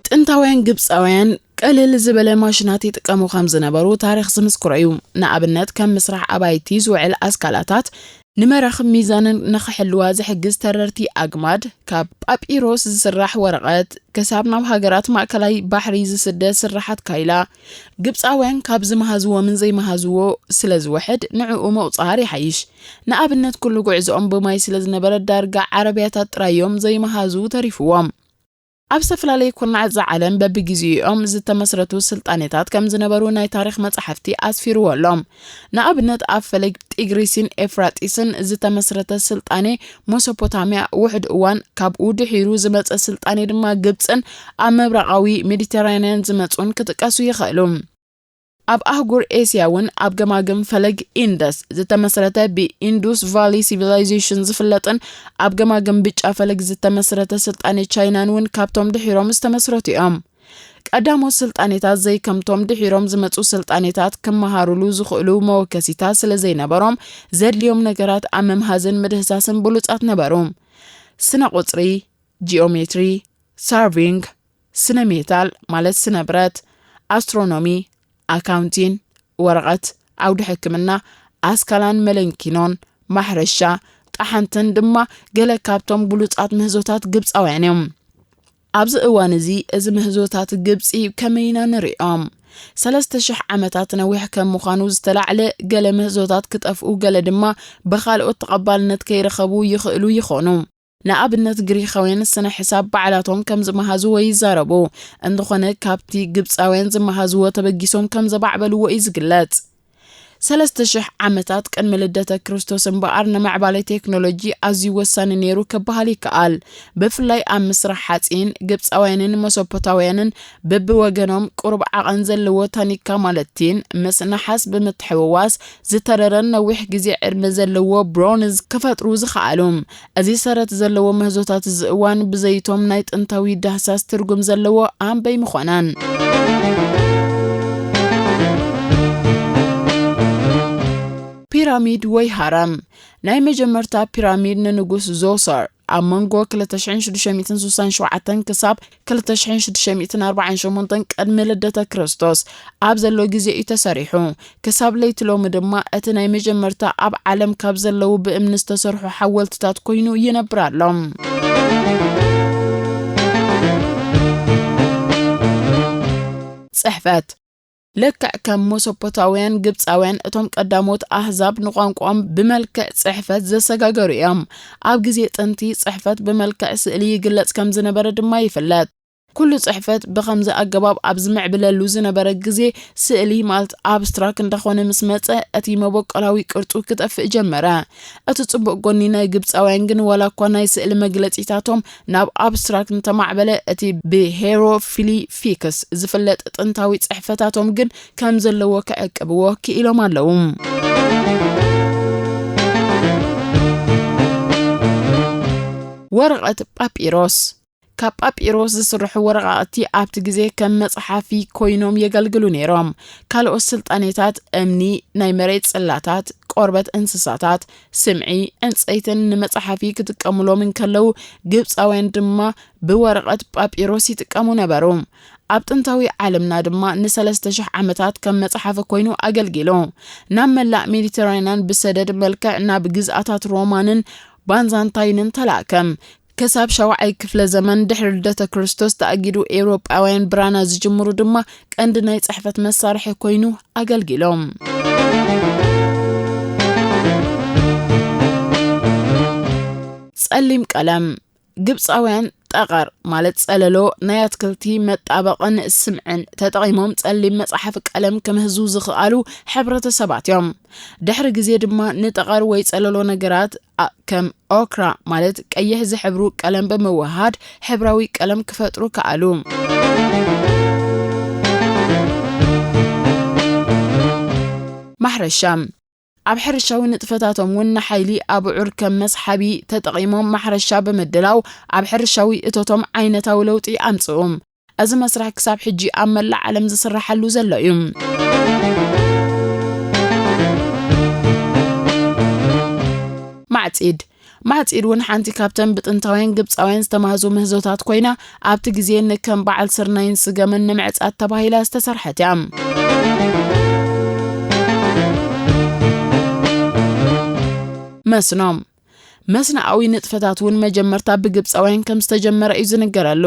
ጥንታውያን ግብጻውያን ቅልል ዝበለ ማሽናት ይጥቀሙ ከም ዝነበሩ ታሪኽ ዝምስክሮ እዩ። ንኣብነት፣ ከም ምስራሕ ኣባይቲ ዝውዕል ኣስካላታት ንመራኽብ ሚዛንን ንኽሕልዋ ዝሕግዝ ተረርቲ ኣግማድ፣ ካብ ጳጲሮስ ዝስራሕ ወረቐት፣ ክሳብ ናብ ሃገራት ማእከላይ ባሕሪ ዝስደድ ስርሓት ካይላ። ግብጻውያን ካብ ዝመሃዝዎምን ዘይመሃዝዎ ስለ ዝውሕድ፣ ንዕኡ ምቑጻር ይሓይሽ። ንኣብነት፣ ኩሉ ጉዕዞኦም ብማይ ስለ ዝነበረ፣ ዳርጋ ዓረብያታት ጥራይ እዮም ዘይመሃዙ ተሪፍዎም። ኣብ ዝተፈላለየ ኩርናዓት እዛ ዓለም በብግዜኦም ዝተመስረቱ ስልጣኔታት ከም ዝነበሩ ናይ ታሪኽ መጻሕፍቲ ኣስፊርዎ ኣሎ። ንኣብነት፣ ኣብ ፈለግ ጢግሪስን ኤፍራጢስን ዝተመስረተ ስልጣኔ መሶፖታምያ ውሕድ እዋን፣ ካብኡ ድሒሩ ዝመጸ ስልጣኔ ድማ ግብጽን ኣብ ምብራቓዊ ሜዲተራንያን ዝመጹን ክጥቀሱ ይኽእሉ። ኣብ ኣህጉር ኤስያ እውን ኣብ ገማግም ፈለግ ኢንደስ ዝተመስረተ ብኢንዱስ ቫሊ ሲቪላይዜሽን ዝፍለጥን ኣብ ገማግም ብጫ ፈለግ ዝተመስረተ ስልጣኔ ቻይናን እውን ካብቶም ድሒሮም ዝተመስረቱ እዮም። ቀዳሞት ስልጣኔታት ዘይከምቶም ድሒሮም ዝመጹ ስልጣኔታት ክመሃሩሉ ዝኽእሉ መወከሲታት ስለ ዘይነበሮም፣ ዘድልዮም ነገራት ኣብ ምምሃዝን ምድህሳስን ብሉጻት ነበሩ። ስነ ቁጽሪ፣ ጂኦሜትሪ፣ ሳርቪንግ፣ ስነ ሜታል ማለት ስነ ብረት፣ ኣስትሮኖሚ፣ ኣካውንቲን፣ ወረቐት፣ ዓውዲ ሕክምና፣ ኣስካላን መለንኪኖን፣ ማሕረሻ፣ ጠሓንትን ድማ ገለ ካብቶም ብሉጻት ምህዞታት ግብጻውያን እዮም። ኣብዚ እዋን እዚ፣ እዚ ምህዞታት ግብጺ ከመይ ኢና ንሪኦም? ሰለስተ ሽሕ ዓመታት ነዊሕ ከም ምዃኑ ዝተላዕለ፣ ገለ ምህዞታት ክጠፍኡ፣ ገለ ድማ ብኻልኦት ተቐባልነት ከይረኸቡ ይኽእሉ ይኾኑ። ንኣብነት፣ ግሪኻውያን ስነ ሕሳብ ባዕላቶም ከም ዝመሃዝዎ ይዛረቡ፣ እንተኾነ ካብቲ ግብጻውያን ዝመሃዝዎ ተበጊሶም ከም ዘባዕበልዎ እዩ ዝግለጽ። ሰለስተ ሽሕ ዓመታት ቅድሚ ልደተ ክርስቶስ እምበኣር፣ ንምዕባለ ቴክኖሎጂ ኣዝዩ ወሳኒ ነይሩ ክበሃል ይከኣል። ብፍላይ ኣብ ምስራሕ ሓጺን፣ ግብጻውያንን መሶፖታውያንን በብወገኖም ቁሩብ ዓቐን ዘለዎ ታኒካ ማለት ቲን ምስ ነሓስ ብምትሕውዋስ ዝተረረን ነዊሕ ግዜ ዕድመ ዘለዎ ብሮንዝ ክፈጥሩ ዝኸኣሉ። እዚ ሰረት ዘለዎ ምህዞታት እዚ እዋን ብዘይቶም ናይ ጥንታዊ ዳህሳስ ትርጉም ዘለዎ ኣምበይ ምኾነን። ፒራሚድ ወይ ሃረም። ናይ መጀመርታ ፒራሚድ ንንጉስ ዞሰር ኣብ መንጎ ክልተ ሽሕን ሽዱሽተ ሚእትን ስሳን ሸውዓተን ክሳብ ክልተ ሽሕን ሽዱሽተ ሚእትን ኣርባዓን ሸሞንተን ቅድሚ ልደተ ክርስቶስ ኣብ ዘሎ ግዜ እዩ ተሰሪሑ። ክሳብ ለይቲ ሎሚ ድማ እቲ ናይ መጀመርታ ኣብ ዓለም ካብ ዘለዉ ብእምኒ ዝተሰርሑ ሓወልትታት ኮይኑ ይነብር ኣሎ። ጽሕፈት። ልክዕ ከም መሶፖታውያን፣ ግብጻውያን እቶም ቀዳሞት ኣህዛብ ንቋንቋኦም ብመልክዕ ጽሕፈት ዘሰጋገሩ እዮም። ኣብ ግዜ ጥንቲ፣ ጽሕፈት ብመልክዕ ስእሊ ይግለጽ ከም ዝነበረ ድማ ይፍለጥ። ኩሉ ጽሕፈት ብኸምዚ ኣገባብ ኣብ ዝምዕብለሉ ዝነበረ ግዜ፣ ስእሊ ማለት ኣብስትራክት እንዳኾነ ምስ መጸ፣ እቲ መበቆላዊ ቅርጹ ክጠፍእ ጀመረ። እቲ ጽቡቕ ጎኒ ናይ ግብጻውያን ግን፣ ዋላ እኳ ናይ ስእሊ መግለጺታቶም ናብ ኣብስትራክት እንተማዕበለ፣ እቲ ብሄሮግሊፊክስ ዝፍለጥ ጥንታዊ ጽሕፈታቶም ግን ከም ዘለዎ ክዕቅብዎ ክኢሎም ኣለዉ። ወረቐት ጳጲሮስ። ካብ ጳጲሮስ ዝስርሑ ወረቓቕቲ ኣብቲ ግዜ ከም መጽሓፊ ኮይኖም የገልግሉ ነይሮም። ካልኦት ስልጣኔታት እምኒ፣ ናይ መሬት ጽላታት፣ ቆርበት እንስሳታት፣ ስምዒ፣ ዕንጸይትን ንመጽሓፊ ክጥቀሙሎም እንከለዉ፣ ግብጻውያን ድማ ብወረቐት ጳጲሮስ ይጥቀሙ ነበሩ። ኣብ ጥንታዊ ዓለምና ድማ ንሰለስተ ሽሕ ዓመታት ከም መጽሓፊ ኮይኑ ኣገልጊሉ። ናብ መላእ ሜዲተራንያን ብሰደድ መልክዕ ናብ ግዝኣታት ሮማንን ባንዛንታይንን ተላእከ። ክሳብ ሻውዓይ ክፍለ ዘመን ድሕሪ ልደተ ክርስቶስ ተኣጊዱ ኤውሮጳውያን ብራና ዝጅምሩ ድማ ቀንዲ ናይ ጽሕፈት መሳርሒ ኮይኑ ኣገልጊሎም። ጸሊም ቀለም። ግብጻውያን ጠቐር ማለት ጸለሎ ናይ ኣትክልቲ መጣበቕን ስምዕን ተጠቒሞም ጸሊም መጽሓፊ ቀለም ክምህዙ ዝኽኣሉ ሕብረተሰባት እዮም። ድሕሪ ግዜ ድማ ንጠቐር ወይ ጸለሎ ነገራት ኣ-፣ ከም ኦክራ ማለት ቀይሕ ዝሕብሩ ቀለም ብምውህሃድ ሕብራዊ ቀለም ክፈጥሩ ከኣሉ። ማሕረሻ። ኣብ ሕርሻዊ ንጥፈታቶም እውን ንሓይሊ ኣብዑር ከም መስሓቢ ተጠቒሞም ማሕረሻ ብምድላው ኣብ ሕርሻዊ እቶቶም ዓይነታዊ ለውጢ ኣምጽኡ። እዚ መስርሕ ክሳብ ሕጂ ኣብ መላእ ዓለም ዝስራሓሉ ዘሎ እዩ። ማዕጺድ። ማዕጺድ እውን ሓንቲ ካብተን ብጥንታውያን ግብጻውያን ዝተማህዙ ምህዞታት ኮይና፣ ኣብቲ ግዜ ንከም በዓል ስርናይን ስገምን ንምዕጻድ ተባሂላ ዝተሰርሐት እያ። መስኖ። መስኖኣዊ ንጥፈታት እውን መጀመርታ ብግብጻውያን ከም ዝተጀመረ እዩ ዝንገረሉ።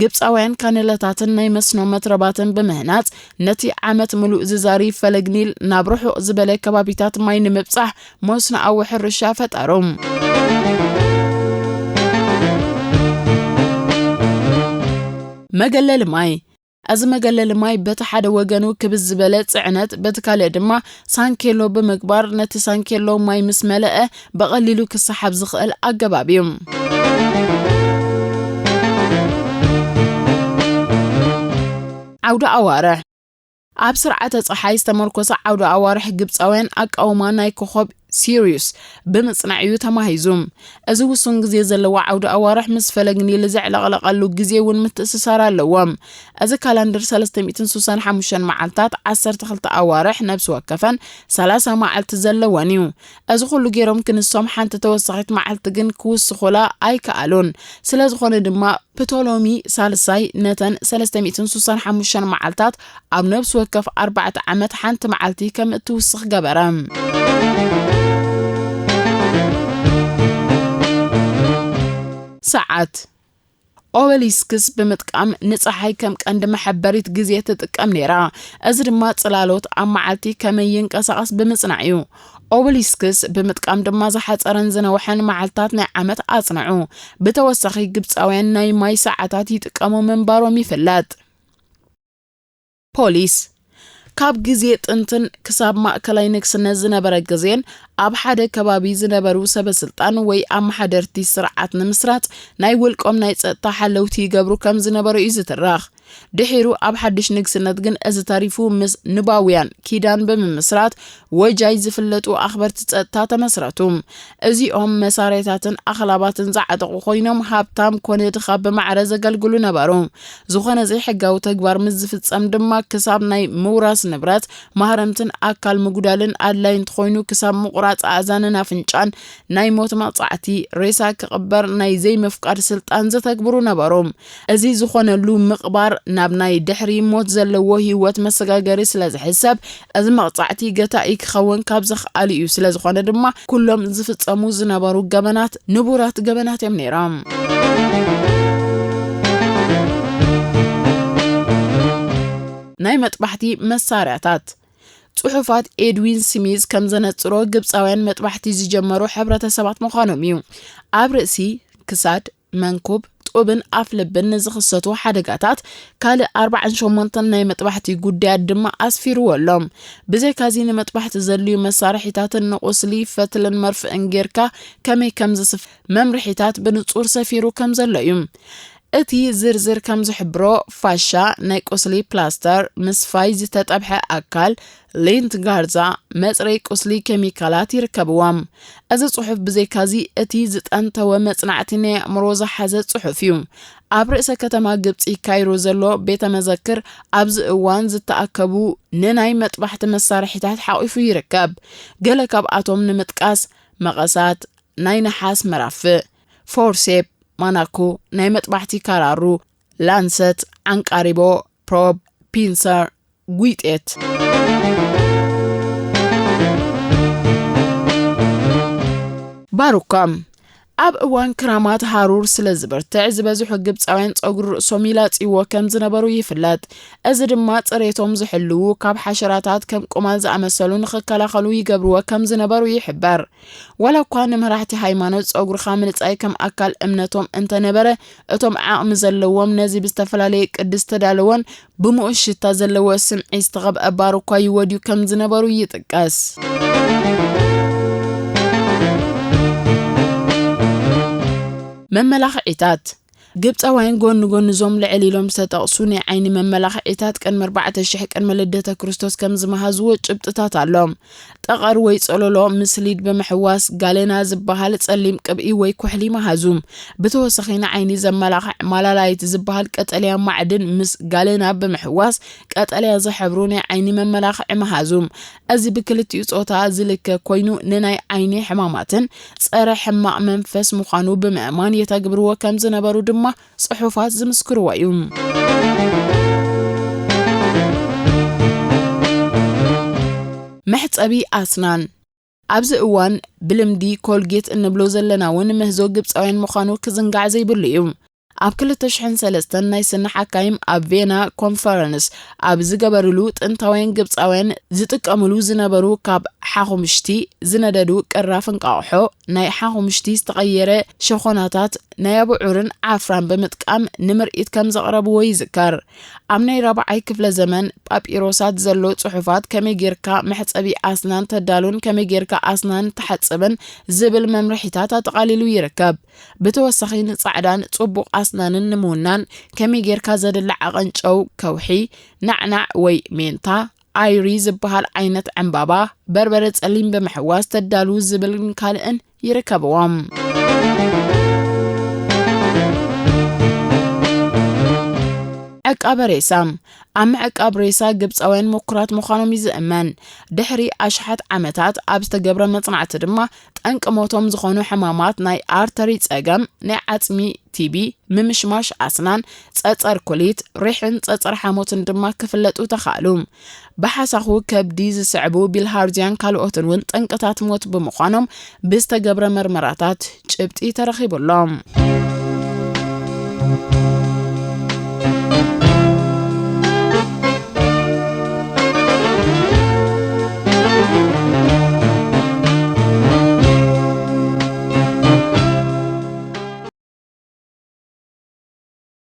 ግብጻውያን ካንለታትን ናይ መስኖ መትረባትን ብምህናጽ፣ ነቲ ዓመት ምሉእ ዝዛሪ ፈለግ ኒል ናብ ርሑቕ ዝበለ ከባቢታት ማይ ንምብጻሕ መስኖኣዊ ሕርሻ ፈጠሩ። መገለሊ ማይ። እዚ መገለሊ ማይ በቲ ሓደ ወገኑ ክብዝ ዝበለ ጽዕነት፣ በቲ ካልእ ድማ ሳንኬሎ ብምግባር፣ ነቲ ሳንኬሎ ማይ ምስ መለአ ብቐሊሉ ክሰሓብ ዝኽእል ኣገባብ እዩ። ዓውዲ ኣዋርሕ። ኣብ ስርዓተ ጸሓይ ዝተመርኮሰ ዓውዲ ኣዋርሕ ግብጻውያን ኣቃውማ ናይ ኮኾብ ሲሪዩስ ብምጽናዕ እዩ ተማሂዙ። እዚ ውሱን ግዜ ዘለዎ ዓውዲ ኣዋርሕ ምስ ፈለግ ኒል ዘዕለቕለቐሉ ግዜ እውን ምትእስሳር ኣለዎ። እዚ ካላንደር ሰለስተ ሚእትን ስሳን ሓሙሽተን መዓልታት፣ ዓሰርተ ክልተ ኣዋርሕ ነብሲ ወከፈን ሰላሳ መዓልቲ ዘለወን እዩ። እዚ ኩሉ ገይሮም ክንሶም ሓንቲ ተወሳኺት መዓልቲ ግን ክውስኹላ ኣይከኣሉን። ስለ ዝኾነ ድማ ፕቶሎሚ ሳልሳይ ነተን ሰለስተ ሚእትን ስሳን ሓሙሽተን መዓልታት ኣብ ነብሲ ወከፍ ኣርባዕተ ዓመት ሓንቲ መዓልቲ ከም እትውስኽ ገበረ። ሰዓት። ኦበሊስክስ ብምጥቃም ንጸሓይ ከም ቀንዲ መሐበሪት ግዜ ትጥቀም ነይራ። እዚ ድማ ጽላሎት ኣብ መዓልቲ ከመይ ይንቀሳቐስ ብምጽናዕ እዩ። ኦበሊስክስ ብምጥቃም ድማ ዝሓጸረን ዝነውሐን መዓልታት ናይ ዓመት ኣጽንዑ። ብተወሳኺ ግብጻውያን ናይ ማይ ሰዓታት ይጥቀሙ ምንባሮም ይፍለጥ። ፖሊስ። ካብ ግዜ ጥንትን ክሳብ ማእከላይ ንግስነት ዝነበረ ግዜን ኣብ ሓደ ከባቢ ዝነበሩ ሰበስልጣን ወይ ኣመሓደርቲ ስርዓት ንምስራጽ ናይ ውልቆም ናይ ጸጥታ ሓለውቲ ይገብሩ ከም ዝነበሩ እዩ ዝትረኽ። ድሒሩ ኣብ ሓድሽ ንግስነት ግን እዚ ተሪፉ ምስ ንባውያን ኪዳን ብምምስራት ወጃይ ዝፍለጡ ኣኽበርቲ ጸጥታ ተመስረቱ። እዚኦም መሳርያታትን ኣኽላባትን ዝዓጠቑ ኮይኖም፣ ሃብታም ኮነ ድኻ ብማዕረ ዘገልግሉ ነበሩ። ዝኾነ ዘይሕጋዊ ተግባር ምስ ዝፍጸም ድማ ክሳብ ናይ ምውራስ ንብረት፣ ማህረምትን ኣካል ምጉዳልን ኣድላይ እንተኾይኑ ክሳብ ምቑራጽ ኣእዛንን ኣፍንጫን ናይ ሞት መቕጻዕቲ፣ ሬሳ ክቕበር ናይ ዘይምፍቃድ ስልጣን ዘተግብሩ ነበሩ። እዚ ዝኾነሉ ምቕባር ናብ ናይ ድሕሪ ሞት ዘለዎ ህይወት መሰጋገሪ ስለ ዝሕሰብ፣ እዚ መቕጻዕቲ ገታኢ ክኸውን ካብ ዘኽኣሉ እዩ። ስለ ዝኾነ ድማ ኩሎም ዝፍጸሙ ዝነበሩ ገበናት ንቡራት ገበናት እዮም ነይሮም። ናይ መጥባሕቲ መሳርያታት። ጽሑፋት ኤድዊን ስሚዝ ከም ዘነጽሮ፣ ግብጻውያን መጥባሕቲ ዝጀመሩ ሕብረተሰባት ምዃኖም እዩ። ኣብ ርእሲ፣ ክሳድ፣ መንኩብ፣ ጡብን ኣፍ ልብን ንዝኽሰቱ ሓደጋታት ካልእ ኣርባዓን ሸሞንተን ናይ መጥባሕቲ ጉዳያት ድማ ኣስፊርዎ ኣሎ። ብዘይካዚ ንመጥባሕቲ ዘድልዩ መሳርሒታትን ንቁስሊ ፈትልን መርፍእን ጌርካ ከመይ ከም ዝስፍ መምርሒታት ብንጹር ሰፊሩ ከም ዘሎ እዩ። እቲ ዝርዝር ከም ዝሕብሮ፣ ፋሻ፣ ናይ ቁስሊ ፕላስተር፣ ምስፋይ ዝተጠብሐ ኣካል፣ ሊንት ጋርዛ፣ መጽረይ ቁስሊ ኬሚካላት ይርከብዎም። እዚ ጽሑፍ ብዘይካዚ እቲ ዝጠንተወ መጽናዕቲ ናይ ኣእምሮ ዝሓዘ ጽሑፍ እዩ። ኣብ ርእሰ ከተማ ግብጺ ካይሮ ዘሎ ቤተ መዘክር ኣብዚ እዋን ዝተኣከቡ ንናይ መጥባሕቲ መሳርሒታት ሓቒፉ ይርከብ። ገለ ካብኣቶም ንምጥቃስ፣ መቐሳት፣ ናይ ነሓስ መራፍእ፣ ፎርሴፕ፣ ማናኮ፣ ናይ መጥባሕቲ ካራሩ፣ ላንሰት፣ ዓንቃሪቦ፣ ፕሮብ፣ ፒንሰር፣ ጒጤት። ባሩካ። ኣብ እዋን ክራማት ሃሩር ስለ ዝበርትዕ፣ ዝበዝሑ ግብጻውያን ጸጉሪ ርእሶም ይላጽይዎ ከም ዝነበሩ ይፍለጥ። እዚ ድማ ጽሬቶም ዝሕልዉ፣ ካብ ሓሸራታት ከም ቁማል ዝኣመሰሉ ንኽከላኸሉ ይገብርዎ ከም ዝነበሩ ይሕበር። ዋላ እኳ ንመራሕቲ ሃይማኖት ጸጉርኻ ምልጻይ ከም ኣካል እምነቶም እንተነበረ፣ እቶም ዓቕሚ ዘለዎም ነዚ ብዝተፈላለየ ቅዲ ዝተዳለወን ብምኡዝ ሽታ ዘለዎ ስምዒ ዝተቐብአ ባር እኳ ይወድዩ ከም ዝነበሩ ይጥቀስ። መመላኽዒታት። ግብፃውያን ጎኒ ጎኒ እዞም ልዕል ኢሎም ዝተጠቕሱ ናይ ዓይኒ መመላኽዒታት ቅድሚ ኣርባዕተ ሽሕ ቅድሚ ልደተ ክርስቶስ ከም ዝመሃዝዎ ጭብጥታት ኣሎ። ጠቐር ወይ ጸሎሎ ምስ ሊድ ብምሕዋስ ጋለና ዝበሃል ጸሊም ቅብኢ ወይ ኩሕሊ መሃዙ። ብተወሳኺ ንዓይኒ ዘመላኽዕ ማላላይት ዝበሃል ቀጠልያ ማዕድን ምስ ጋለና ብምሕዋስ ቀጠልያ ዝሕብሩ ናይ ዓይኒ መመላኽዒ መሃዙ። እዚ ብክልቲኡ ጾታ ዝልከ ኮይኑ ንናይ ዓይኒ ሕማማትን ጸረ ሕማቕ መንፈስ ምዃኑ ብምእማን የተግብርዎ ከም ዝነበሩ ድማ ጽሑፋት ዝምስክርዎ እዩ። መሕጸቢ ኣስናን። ኣብዚ እዋን ብልምዲ ኮልጌት እንብሎ ዘለና እውን ምህዞ ግብፃውያን ምዃኑ ክዝንጋዕ ዘይብሉ እዩ። ኣብ ክልተ ሽሕን ሰለስተን ናይ ስኒ ሓካይም ኣብ ቬና ኮንፈረንስ ኣብ ዝገበርሉ ጥንታውያን ግብፃውያን ዝጥቀምሉ ዝነበሩ ካብ ሓኹምሽቲ ዝነደዱ ቅራፍ እንቃቑሖ ናይ ሓኹምሽቲ ዝተቐየረ ሸኾናታት ናይ ኣቡዑርን ዓፍራን ብምጥቃም ንምርኢት ከም ዘቕረብዎ ይዝከር። ኣብ ናይ ራብዓይ ክፍለ ዘመን ጳጲሮሳት ዘሎ ጽሑፋት ከመይ ጌርካ መሕጸቢ ኣስናን ተዳሉን ከመይ ጌርካ ኣስናን ትሓጽብን ዝብል መምርሒታት ኣጠቓሊሉ ይርከብ። ብተወሳኺ ንጻዕዳን ጽቡቕ ኣስናንን ንምውናን ከመይ ጌርካ ዘድሊ ዓቐን ጨው፣ ከውሒ፣ ናዕናዕ ወይ ሜንታ፣ ኣይሪ ዝበሃል ዓይነት ዕምባባ፣ በርበረ ጸሊም ብምሕዋስ ተዳሉ ዝብልን ካልእን ይርከብዎም። ዕቃበ ሬሳ። ኣብ ምዕቃብ ሬሳ ግብፃውያን ምኩራት ምዃኖም እዩ ዝእመን። ድሕሪ ኣሽሓት ዓመታት ኣብ ዝተገብረ መጽናዕቲ ድማ ጠንቂ ሞቶም ዝኾኑ ሕማማት ናይ ኣርተሪ ጸገም፣ ናይ ዓጽሚ ቲቢ፣ ምምሽማሽ ኣስናን፣ ጸጸር ኩሊት፣ ሪሕን ጸጸር ሓሞትን ድማ ክፍለጡ ተኻእሉ። ብሓሳኹ ከብዲ ዝስዕቡ ቢልሃርዝያን ካልኦትን እውን ጠንቅታት ሞት ብምዃኖም ብዝተገብረ መርመራታት ጭብጢ ተረኺቡሎም።